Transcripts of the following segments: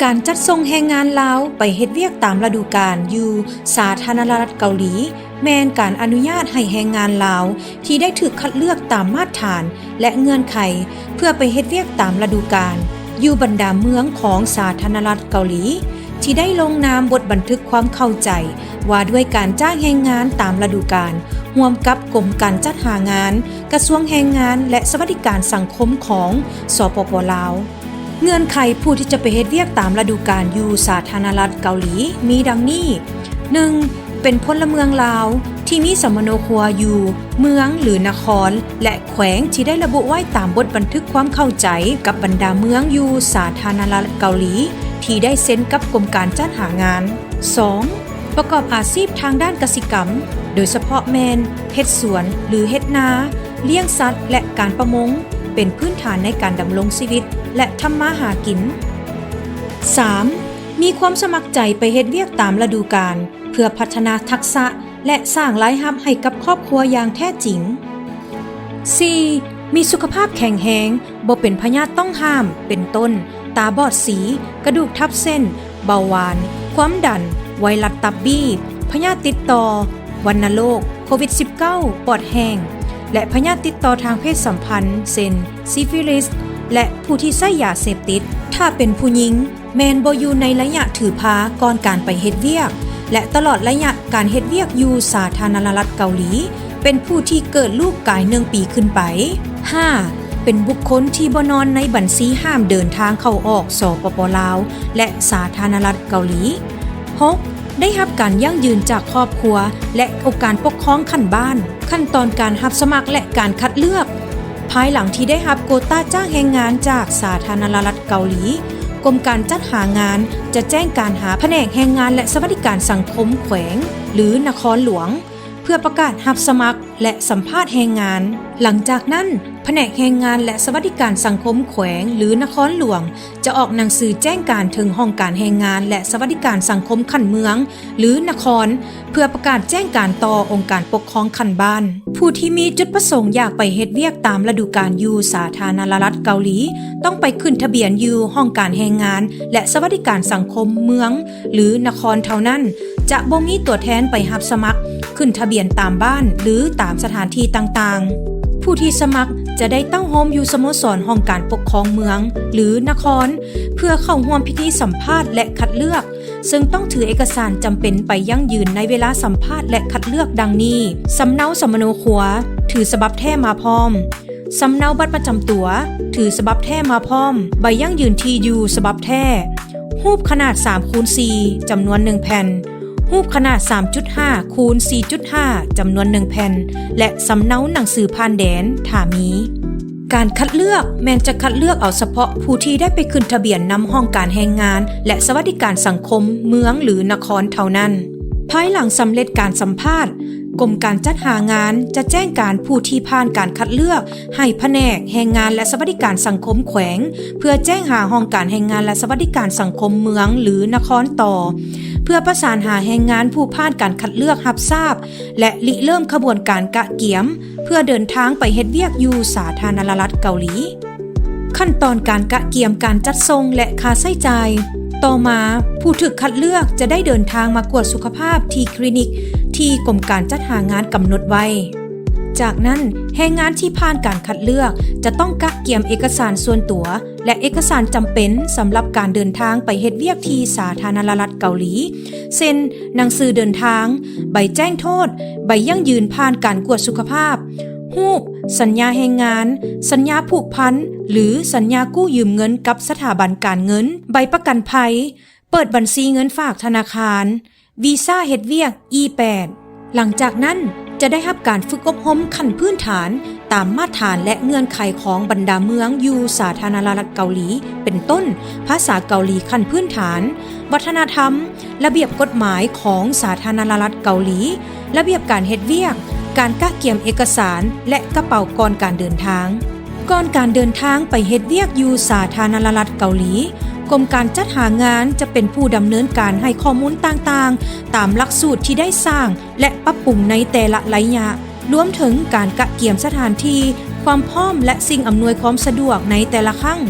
ການຈັດສົ່ງແຮງງານລາວໄປເຮັດວຽກຕາມລະດູການຢູ່ສາທາລະນະລັດເກົາຫຼີ ແມ່ນການອະນຸຍາດໃຫ້ແຮງງານລາວທີ່ໄດ້ຖືກຄັດເລືອກຕາມມາດຖານ ແລະ ເງື່ອນໄຂ ເພື່ອໄປເຮັດວຽກຕາມລະດູການ ຢູ່ບັນດາເມືອງຂອງສາທາລະນະລັດເກົາຫຼີ ທີ່ໄດ້ລົງນາມບົດບັນທຶກຄວາມເຂົ້າໃຈວ່າດ້ວຍການຈ້າງແຮງງານຕາມລະດູການ ຮ່ວມກັບກົມການຈັດຫາງານ, ກະຊວງແຮງງານ ແລະ ສະຫວັດດີການສັງຄົມຂອງ ສປປ ລາວ. ເງື່ອນໄຂຜູ້ທີ່ຈະໄປເຮັດວຽກຕາມລະດູການຢູ່ສາທາລະນະລັດເກົາຫຼີມີດັ່ງນີ້: ໜຶ່ງ ເປັນພົນລະເມືອງລາວທີ່ມີສຳມະໂນຄົວຢູ່ເມືອງ ຫຼື ນະຄອນ ແລະ ແຂວງທີ່ໄດ້ລະບຸໄວ້ຕາມບົດບັນທຶກຄວາມເຂົ້າໃຈກັບບັນດາເມືອງຢູ່ສາທາລະນະລັດເກົາຫຼີ ທີ່ໄດ້ເຊັນກັບກົມການຈັດຫາງານ. ສອງ ປະກອບອາຊີບທາງດ້ານກະສິກຳ, ໂດຍສະເພາະແມ່ນເຮັດສວນ ຫຼື ເຮັດນາ, ລ້ຽງສັດ ແລະ ການປະມົງ ເປັນພື້ນຖານໃນການດຳລົງຊີວິດ ແລະ ທຳມາຫາກິນ. ສາມ ມີຄວາມສະໝັກໃຈໄປເຮັດວຽກຕາມລະດູການ ເພື່ອພັດທະນາທັກສະ ແລະ ສ້າງລາຍຮັບໃຫ້ກັບຄອບຄົວຢ່າງແທ້ຈິງ. ສີ່ ມີສຸຂະພາບແຂງແຮງ, ບໍ່ເປັນພະຍາດຕ້ອງຫ້າມ ເປັນຕົ້ນ ຕາບອດສີ, ກະດູກທັບເສັ້ນ, ເບົາຫວານ, ຄວາມດັນ, ໄວຣັສຕັບບີ, ພະຍາດຕິດຕໍ່, ວັນນະໂລກ, ໂຄວິດສິບເກົ້າ, ປອດແຫ້ງ ແລະ ພະຍາດຕິດຕໍ່ທາງເພດສຳພັນ ເຊັ່ນ ຊີຟິລິສ ແລະ ຜູ້ທີ່ໃຊ້ຢາເສບຕິດ. ຖ້າເປັນຜູ້ຍິງ, ແມ່ນບໍ່ຢູ່ໃນໄລຍະຖືພາກ່ອນການໄປເຮັດວຽກ ແລະ ຕະຫຼອດໄລຍະການເຮັດວຽກຢູ່ສາທາລະນະລັດເກົາຫຼີ ເປັນຜູ້ທີ່ເກີດລູກກາຍໜຶ່ງປີຂຶ້ນໄປ. ຫ້າ ເປັນບຸກຄົນທີ່ບໍ່ນອນໃນບັນຊີຫ້າມເດີນທາງເຂົ້າອອກ ສປປ ລາວ ແລະ ສາທາລະນະລັດເກົາຫຼີ. ຫົກ ໄດ້ຮັບການຢັ້ງຢືນຈາກຄອບຄົວ ແລະ ອົງການປົກຄອງຂັ້ນບ້ານ. ຂັ້ນຕອນການຮັບສະໝັກ ແລະ ການຄັດເລືອກ. ພາຍຫຼັງທີ່ໄດ້ຮັບໂກຕາຈ້າງແຮງງານຈາກສາທາລະນະລັດເກົາຫຼີ, ກົມການຈັດຫາງານຈະແຈ້ງການຫາພະແນກແຮງງານ ແລະ ສະຫວັດດີການສັງຄົມແຂວງ ຫຼື ນະຄອນຫຼວງ ເພື່ອປະກາດຮັບສະໝັກ ແລະ ສຳພາດແຮງງານ. ຫຼັງຈາກນັ້ນ, ພະແນກແຮງງານ ແລະ ສະຫວັດດີການສັງຄົມແຂວງ ຫຼື ນະຄອນຫຼວງ ຈະອອກໜັງສືແຈ້ງການເຖິງຫ້ອງການແຮງງານ ແລະ ສະຫວັດດີການສັງຄົມຂັ້ນເມືອງ ຫຼື ນະຄອນ ເພື່ອປະກາດແຈ້ງການຕໍ່ອົງການປົກຄອງຂັ້ນບ້ານ. ຜູ້ທີ່ມີຈຸດປະສົງຢາກໄປເຮັດວຽກຕາມລະດູການຢູ່ສາທາລະນະລັດເກົາຫຼີ ຕ້ອງໄປຂຶ້ນທະບຽນຢູ່ຫ້ອງການແຮງງານ ແລະ ສະຫວັດດີການສັງຄົມເມືອງ ຫຼື ນະຄອນເທົ່ານັ້ນ, ຈະບໍ່ມີຕົວແທນໄປຮັບສະໝັກ, ຂຶ້ນທະບຽນຕາມບ້ານ ຫຼື ຕາມສະຖານທີ່ຕ່າງໆ. ຜູ້ທີ່ສະໝັກຈະໄດ້ເຕົ້າໂຮມຢູ່ສະໂມສອນຫ້ອງການປົກຄອງເມືອງ ຫຼື ນະຄອນ ເພື່ອເຂົ້າຮ່ວມພິທີສຳພາດ ແລະ ຄັດເລືອກ, ເຊິ່ງຕ້ອງຖືເອກະສານຈຳເປັນໄປຢັ້ງຢືນໃນເວລາສຳພາດ ແລະ ຄັດເລືອກດັ່ງນີ້: ສຳເນົາສຳມະໂນຄົວ, ຖືສະບັບແທ້ມາພ້ອມ. ສຳເນົາບັດປະຈຳຕົວ, ຖືສະບັບແທ້ມາພ້ອມ. ໃບຢັ້ງຢືນທີ່ຢູ່ສະບັບແທ້. ຮູບຂະໜາດສາມຄູນສີ່ ຈຳນວນໜຶ່ງແຜ່ນ. ຮູບຂະໜາດສາມຈຸດຫ້າຄູນສີ່ຈຸດຫ້າ ຈຳນວນໜຶ່ງແຜ່ນ ແລະ ສຳເນົາໜັງສືຜ່ານແດນ ຖ້າມີ. ການຄັດເລືອກແມ່ນຈະຄັດເລືອກເອົາສະເພາະຜູ້ທີ່ໄດ້ໄປຂຶ້ນທະບຽນນຳຫ້ອງການແຮງງານ ແລະ ສະຫວັດດີການສັງຄົມເມືອງ ຫຼື ນະຄອນເທົ່ານັ້ນ. ພາຍຫຼັງສຳເລັດການສຳພາດ, ກົມການຈັດຫາງານຈະແຈ້ງການຜູ້ທີ່ຜ່ານການຄັດເລືອກໃຫ້ພະແນກແຮງງານ ແລະ ສະຫວັດດີການສັງຄົມແຂວງ ເພື່ອແຈ້ງຫາຫ້ອງການແຮງງານ ແລະ ສະຫວັດດີການສັງຄົມເມືອງ ຫຼື ນະຄອນຕໍ່ ເພື່ອປະສານຫາແຮງງານຜູ້ຜ່ານການຄັດເລືອກຮັບຊາບ ແລະ ລິເລີ່ມຂະບວນການກະກຽມ ເພື່ອເດີນທາງໄປເຮັດວຽກຢູ່ສາທາລະນະລັດເກົາຫຼີ. ຂັ້ນຕອນການກະກຽມການຈັດສົ່ງ ແລະ ຄ່າໃຊ້ຈ່າຍ. ຕໍ່ມາ, ຜູ້ຖືກຄັດເລືອກຈະໄດ້ເດີນທາງມາກວດສຸຂະພາບທີ່ຄລີນິກທີ່ກົມການຈັດຫາງານກຳນົດໄວ້. ຈາກນັ້ນ, ແຮງງານທີ່ຜ່ານການຄັດເລືອກຈະຕ້ອງກະກຽມເອກະສານສ່ວນຕົວ ແລະ ເອກະສານຈຳເປັນສຳລັບການເດີນທາງໄປເຮັດວຽກທີ່ສາທາລະນະລັດເກົາຫຼີ ເຊັ່ນ ໜັງສືເດີນທາງ, ໃບແຈ້ງໂທດ, ໃບຢັ້ງຢືນຜ່ານການກວດສຸຂະພາບ, ຮູບ, ສັນຍາແຮງງານ, ສັນຍາຜູກພັນ ຫຼື ສັນຍາກູ້ຢືມເງິນກັບສະຖາບັນການເງິນ, ໃບປະກັນໄພ, ເປີດບັນຊີເງິນຝາກທະນາຄານ, ວີຊາເຮັດວຽກ ອີ ແປດ. ຫຼັງຈາກນັ້ນຈະໄດ້ຮັບການຝຶກອົບຮົມຂັ້ນພື້ນຖານຕາມມາດຖານ ແລະ ເງື່ອນໄຂຂອງບັນດາເມືອງຢູ່ສາທາລະນະລັດເກົາຫຼີ ເປັນຕົ້ນ ພາສາເກົາຫຼີຂັ້ນພື້ນຖານ, ວັດທະນະທຳ, ລະບຽບກົດໝາຍຂອງສາທາລະນະລັດເກົາຫຼີ, ລະບຽບການເຮັດວຽກ, ການກະກຽມເອກະສານ ແລະ ກະເປົາກ່ອນການເດີນທາງ. ກ່ອນການເດີນທາງໄປເຮັດວຽກຢູ່ສາທາລະນະລັດເກົາຫຼີ, ກົມການຈັດຫາງານຈະເປັນຜູ້ດຳເນີນການໃຫ້ຂໍ້ມູນຕ່າງໆ ຕາມຫຼັກສູດທີ່ໄດ້ສ້າງ ແລະ ປັບປຸງໃນແຕ່ລະໄລຍະ, ລວມເຖິງການກະກຽມສະຖານທີ່, ຄວາມພ້ອມ ແລະ ສິ່ງອຳນວຍຄວາມສະດວກໃນແຕ່ລະຄັ້ງ.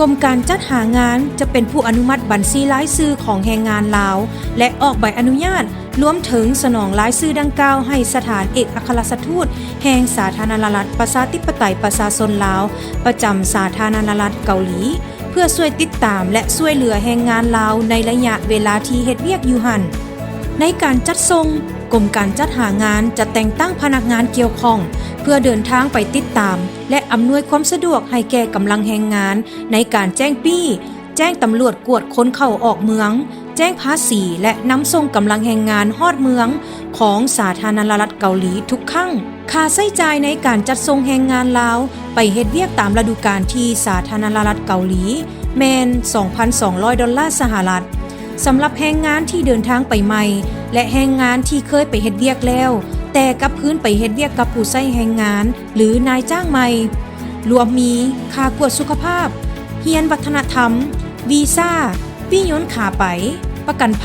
ກົມການຈັດຫາງານຈະເປັນຜູ້ອະນຸມັດບັນຊີລາຍຊື່ຂອງແຮງງານລາວ ແລະ ອອກໃບອະນຸຍາດ, ລວມເຖິງສະໜອງລາຍຊື່ດັ່ງກ່າວໃຫ້ສະຖານເອກອັກຄະລັດຖະທູດແຫ່ງສາທາລະນະລັດ ປະຊາທິປະໄຕ ປະຊາຊົນລາວ ປະຈຳສາທາລະນະລັດເກົາຫຼີ ເພື່ອຊ່ວຍຕິດຕາມ ແລະ ຊ່ວຍເຫຼືອແຮງງານລາວໃນໄລຍະເວລາທີ່ເຮັດວຽກຢູ່ຫັ້ນ. ໃນການຈັດສົ່ງ, ກົມການຈັດຫາງານຈະແຕ່ງຕັ້ງພະນັກງານກ່ຽວຂ້ອງ ເພື່ອເດີນທາງໄປຕິດຕາມ ແລະ ອຳນວຍຄວາມສະດວກໃຫ້ແກ່ກຳລັງແຮງງານໃນການແຈ້ງປີ້, ແຈ້ງຕຳຫຼວດກວດຄົນເຂົ້າອອກເມືອງ, ແຈ້ງພາສີ ແລະ ນຳສົ່ງກຳລັງແຮງງານຮອດເມືອງຂອງສາທາລະນະລັດເກົາຫຼີທຸກຄັ້ງ. ຄ່າໃຊ້ຈ່າຍໃນການຈັດສົ່ງແຮງງານລາວໄປເຮັດວຽກຕາມລະດູການທີ່ສາທາລະນະລັດເກົາຫຼີ ແມ່ນສອງພັນສອງຮ້ອຍດອນລາສະຫະລັດ. ສຳລັບແຮງງານທີ່ເດີນທາງໄປໃໝ່ ແລະ ແຮງງານທີ່ເຄີຍໄປເຮັດວຽກແລ້ວ ແຕ່ກັບຄືນໄປເຮັດວຽກກັບຜູ້ໃຊ້ແຮງງານ ຫຼື ນາຍຈ້າງໃໝ່, ລວມມີຄ່າກວດສຸຂະພາບ, ຮຽນວັດທະນະທຳ, ວີຊາ, ປີ້ຍົນຂາໄປ, ປະກັນໄພ,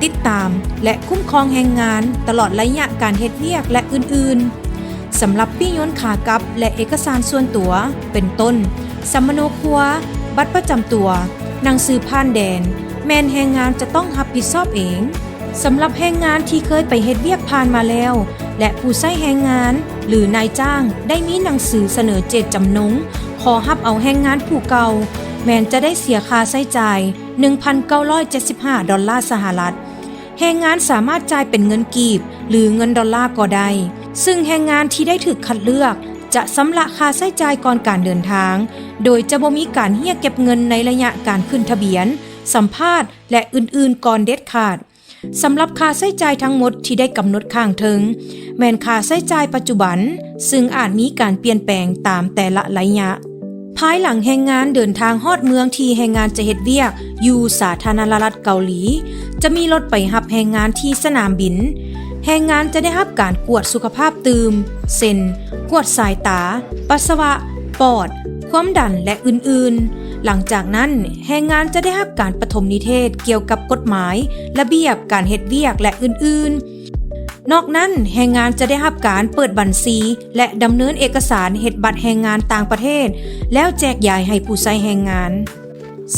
ຕິດຕາມ ແລະ ຄຸ້ມຄອງແຮງງານຕະຫຼອດໄລຍະການເຮັດວຽກ ແລະ ອື່ນໆ. ສຳລັບປີ້ຍົນຂາກັບ ແລະ ເອກະສານສ່ວນຕົວ ເປັນຕົ້ນ ສຳມະໂນຄົວ, ບັດປະຈຳຕົວ, ໜັງສືຜ່ານແດນ ແມ່ນແຮງງານຈະຕ້ອງຮັບຜິດຊອບເອງ. ສຳລັບແຮງງານທີ່ເຄີຍໄປເຮັດວຽກຜ່ານມາແລ້ວ ແລະ ຜູ້ໃຊ້ແຮງງານ ຫຼື ນາຍຈ້າງໄດ້ມີໜັງສືສະເໜີເຈດຈຳນົງຂໍຮັບເອົາແຮງງານຜູ້ເກົ່າ ແມ່ນຈະໄດ້ເສຍຄ່າໃຊ້ຈ່າຍໜຶ່ງພັນເກົ້າຮ້ອຍເຈັດສິບຫ້າດອນລາສະຫະລັດ. ແຮງງານສາມາດຈ່າຍເປັນເງິນກີບ ຫຼື ເງິນດອນລາກໍໄດ້, ຊຶ່ງແຮງງານທີ່ໄດ້ຖືກຄັດເລືອກຈະຊຳລະຄ່າໃຊ້ຈ່າຍກ່ອນການເດີນທາງ, ໂດຍຈະບໍ່ມີການຮຽກເກັບເງິນໃນໄລຍະການຂຶ້ນທະບຽນ, ສຳພາດ ແລະ ອື່ນໆ ກ່ອນເດັດຂາດ. ສຳລັບຄ່າໃຊ້ຈ່າຍທັງໝົດທີ່ໄດ້ກຳນົດຂ້າງເທິງ ແມ່ນຄ່າໃຊ້ຈ່າຍປັດຈຸບັນ, ຊຶ່ງອາດມີການປ່ຽນແປງຕາມແຕ່ລະໄລຍະ. ພາຍຫຼັງແຮງງານເດີນທາງຮອດເມືອງທີ່ແຮງງານຈະເຮັດວຽກຢູ່ສາທາລະນະລັດເກົາຫຼີ, ຈະມີລົດໄປຮັບແຮງງານທີ່ສະໜາມບິນ. ແຮງງານຈະໄດ້ຮັບການກວດສຸຂະພາບຕື່ມ, ເຊັ່ນ ກວດສາຍຕາ, ປັດສະວະ, ປອດ, ຄວາມດັນ ແລະ ອື່ນໆ. ຫຼັງຈາກນັ້ນ, ແຮງງານຈະໄດ້ຮັບການປະຖົມນິເທດກ່ຽວກັບກົດໝາຍ, ລະບຽບການເຮັດວຽກ ແລະ ອື່ນໆ. ນອກນັ້ນ, ແຮງງານຈະໄດ້ຮັບການເປີດບັນຊີ ແລະ ດຳເນີນເອກະສານເຮັດບັດແຮງງານຕ່າງປະເທດ ແລ້ວແຈກຢາຍໃຫ້ຜູ້ໃຊ້ແຮງງານ.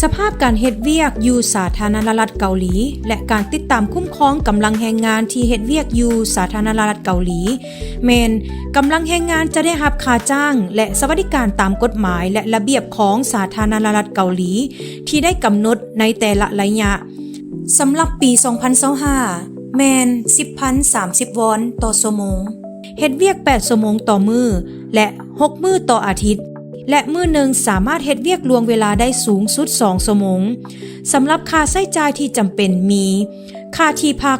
ສະພາບການເຮັດວຽກຢູ່ສາທາລະນະລັດເກົາຫຼີ ແລະ ການຕິດຕາມຄຸ້ມຄອງກຳລັງແຮງງານທີ່ເຮັດວຽກຢູ່ສາທາລະນະລັດເກົາຫຼີ ແມ່ນກຳລັງແຮງງານຈະໄດ້ຮັບຄ່າຈ້າງ ແລະ ສະຫວັດດີການຕາມກົດໝາຍ ແລະ ລະບຽບຂອງສາທາລະນະລັດເກົາຫຼີທີ່ໄດ້ກຳນົດໃນແຕ່ລະໄລຍະ. ສຳລັບປີສອງພັນຊາວຫ້າ ແມ່ນສິບພັນສາມສິບວອນຕໍ່ຊົ່ວໂມງ, ເຮັດວຽກແປດຊົ່ວໂມງຕໍ່ມື້ ແລະ ຫົກມື້ຕໍ່ອາທິດ, ແລະ ມື້ໜຶ່ງສາມາດເຮັດວຽກລ່ວງເວລາໄດ້ສູງສຸດສອງຊົ່ວໂມງ. ສຳລັບຄ່າໃຊ້ຈ່າຍທີ່ຈຳເປັນມີ ຄ່າທີ່ພັກ,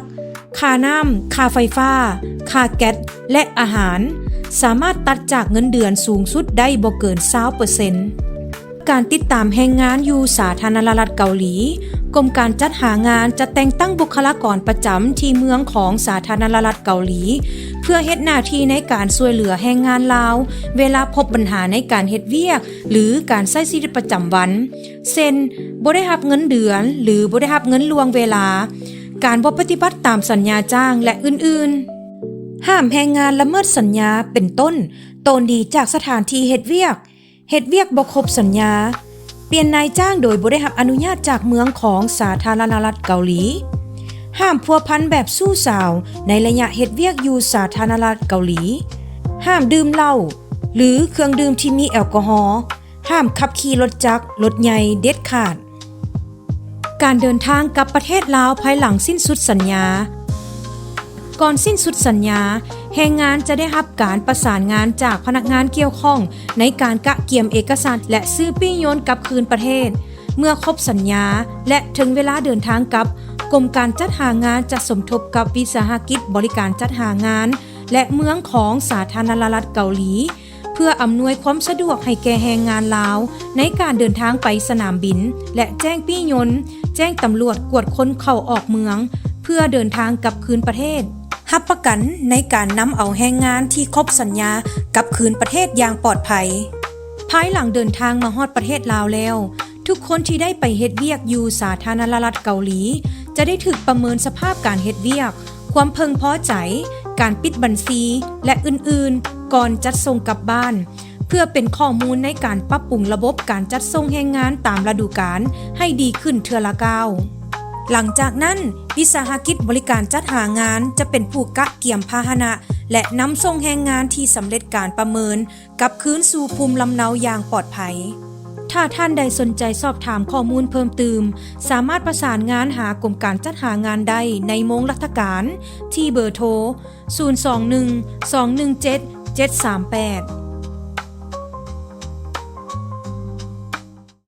ຄ່ານ້ຳ, ຄ່າໄຟຟ້າ, ຄ່າແກັສ ແລະ ອາຫານ, ສາມາດຕັດຈາກເງິນເດືອນສູງສຸດໄດ້ບໍ່ເກີນຊາວເປີເຊັນ. ການຕິດຕາມແຮງງານຢູ່ສາທາລະນະລັດເກົາຫຼີ, ກົມການຈັດຫາງານຈະແຕ່ງຕັ້ງບຸກຄະລາກອນປະຈຳທີ່ເມືອງຂອງສາທາລະນະລັດເກົາຫຼີ ເພື່ອເຮັດໜ້າທີ່ໃນການຊ່ວຍເຫຼືອແຮງງານລາວ ເວລາພົບບັນຫາໃນການເຮັດວຽກ ຫຼື ການໃຊ້ຊີວິດປະຈຳວັນ, ເຊັ່ນ ບໍ່ໄດ້ຮັບເງິນເດືອນ ຫຼື ບໍ່ໄດ້ຮັບເງິນລ່ວງເວລາ, ການບໍ່ປະຕິບັດຕາມສັນຍາຈ້າງ ແລະ ອື່ນໆ. ຫ້າມແຮງງານລະເມີດສັນຍາ ເປັນຕົ້ນ ໂຕນໜີຈາກສະຖານທີ່ເຮັດວຽກ, ເຮັດວຽກບໍ່ຄົບສັນຍາ, ປ່ຽນນາຍຈ້າງໂດຍບໍ່ໄດ້ຮັບອະນຸຍາດຈາກເມືອງຂອງສາທາລະນະລັດເກົາຫຼີ, ຫ້າມພົວພັນແບບຊູ້ສາວໃນໄລຍະເຮັດວຽກຢູ່ສາທາລະນະລັດເກົາຫຼີ, ຫ້າມດື່ມເຫຼົ້າ ຫຼື ເຄື່ອງດື່ມທີ່ມີແອລກໍຮໍ, ຫ້າມຂັບຂີ່ລົດຈັກ, ລົດໃຫຍ່ເດັດຂາດ. ການເດີນທາງກັບປະເທດລາວພາຍຫຼັງສິ້ນສຸດສັນຍາ. ກ່ອນສິ້ນສຸດສັນຍາ, ແຮງງານຈະໄດ້ຮັບການປະສານງານຈາກພະນັກງານກ່ຽວຂ້ອງໃນການກະກຽມເອກະສານ ແລະ ຊື້ປີ້ຍົນກັບຄືນປະເທດ. ເມື່ອຄົບສັນຍາ ແລະ ເຖິງເວລາເດີນທາງກັບ, ກົມການຈັດຫາງານຈະສົມທົບກັບວິສາຫະກິດບໍລິການຈັດຫາງານ ແລະ ເມືອງຂອງສາທາລະນະລັດເກົາຫຼີ ເພື່ອອຳນວຍຄວາມສະດວກໃຫ້ແກ່ແຮງງານລາວໃນການເດີນທາງໄປສະໜາມບິນ ແລະ ແຈ້ງປີ້ຍົນ, ແຈ້ງຕຳຫຼວດກວດຄົນເຂົ້າອອກເມືອງ ເພື່ອເດີນທາງກັບຄືນປະເທດ. ຮັບປະກັນໃນການນຳເອົາແຮງງານທີ່ຄົບສັນຍາກັບຄືນປະເທດຢ່າງປອດໄພ. ພາຍຫຼັງເດີນທາງມາຮອດປະເທດລາວແລ້ວ, ທຸກຄົນທີ່ໄດ້ໄປເຮັດວຽກຢູ່ສາທາລະນະລັດເກົາຫຼີ ຈະໄດ້ຖືກປະເມີນສະພາບການເຮັດວຽກ, ຄວາມເພິ່ງພໍໃຈ, ການປິດບັນຊີ ແລະ ອື່ນໆ ກ່ອນຈັດສົ່ງກັບບ້ານ, ເພື່ອເປັນຂໍ້ມູນໃນການປັບປຸງລະບົບການຈັດສົ່ງແຮງງານຕາມລະດູການໃຫ້ດີຂຶ້ນເທື່ອລະກ້າວ. ຫຼັງຈາກນັ້ນ, ວິສາຫະກິດບໍລິການຈັດຫາງານຈະເປັນຜູ້ກະກຽມພາຫະນະ ແລະ ນຳສົ່ງແຮງງານທີ່ສຳເລັດການປະເມີນກັບຄືນສູ່ພູມລຳເນົາຢ່າງປອດໄພ. ຖ້າທ່ານໃດສົນໃຈສອບຖາມຂໍ້ມູນເພີ່ມຕື່ມ, ສາມາດປະສານງານຫາກົມການຈັດຫາງານໄດ້ໃນໂມງລັດຖະການ ທີ່ເບີໂທ ສູນສອງໜຶ່ງ ສອງໜຶ່ງເຈັດ ເຈັດສາມແປດ.